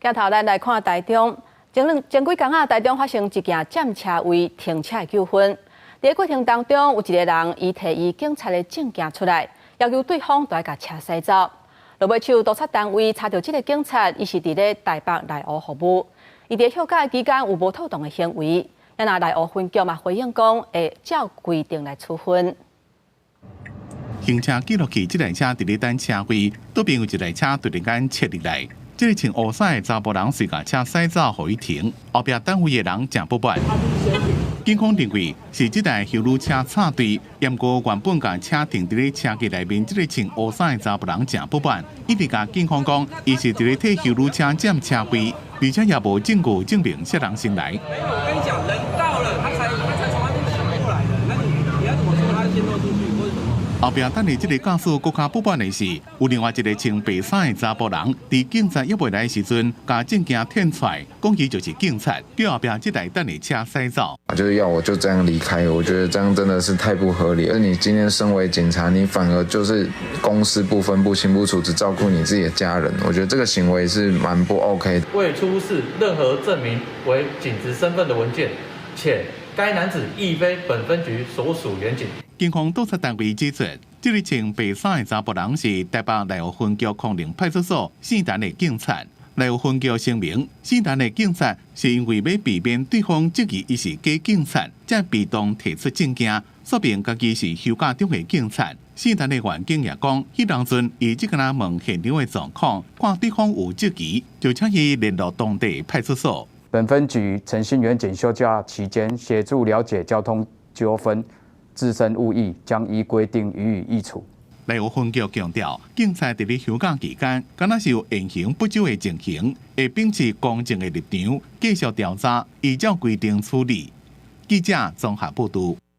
鏡頭咱來看台中，前兩前幾工啊，台中發生一件佔車位停車的糾紛。佇過程當中，有一个人伊提伊警察的證件出來，要求對方著愛共車駛走。落尾手督察單位查著這个警察，伊是佇咧台北內湖服務，伊佇休假期間有無妥當的行為。啊若內湖分局嘛回應講，會照規定來處分。行車記錄器，這台車佇咧等車位，倒邊有一台車突然間切入來。這个穿烏衫的查埔人隨共車駛走，予伊停。後壁等位的人誠不滿。警方認為是這台休旅車插隊，毋過原本共車停佇咧車格內面，這个穿烏衫的查埔人誠不滿，一直共警方講，伊是佇咧替休旅車佔車位，而且也無證據證明啥人先來。沒有，我跟你講，人到了，他才從那邊騎過來的。那你要怎麼說他先落出去，或者什麼？後壁等的這个駕駛閣較不滿的是，有另外一个穿白衫的查埔人，佇警察猶未來的時陣，共證件提出來，講伊就是警察，叫後壁這台等的車駛走。就是要我就這樣離開，我覺得這樣真的是太不合理了。你今天身為警察，你反而就是公私不分、不清不楚，只照顧你自己的家人，我覺得這個行為是蠻不 OK 的。未出示任何證明為警職身份的文件，且該男子亦非本分局所屬員警。警方督察單位指出，這个穿白衫的查埔人是台北內湖分局康寧派出所姓陳的警察。內湖分局聲明，姓陳的警察是因為欲避免對方質疑伊是假警察，才被動提出證件，說明家己是休假中的警察。姓陳的員警也講，彼當陣伊只敢若問現場的狀況，看對方有質疑，就請伊聯絡當地派出所。本分局陳姓員警休假期間協助了解交通糾紛，自身誤意，將依規定予以議處。內湖分局強調，警察佇咧休假期間，敢若是有言行不周的情形，會秉持公正的立場，繼續調查，依照規定處理。記者綜合報導。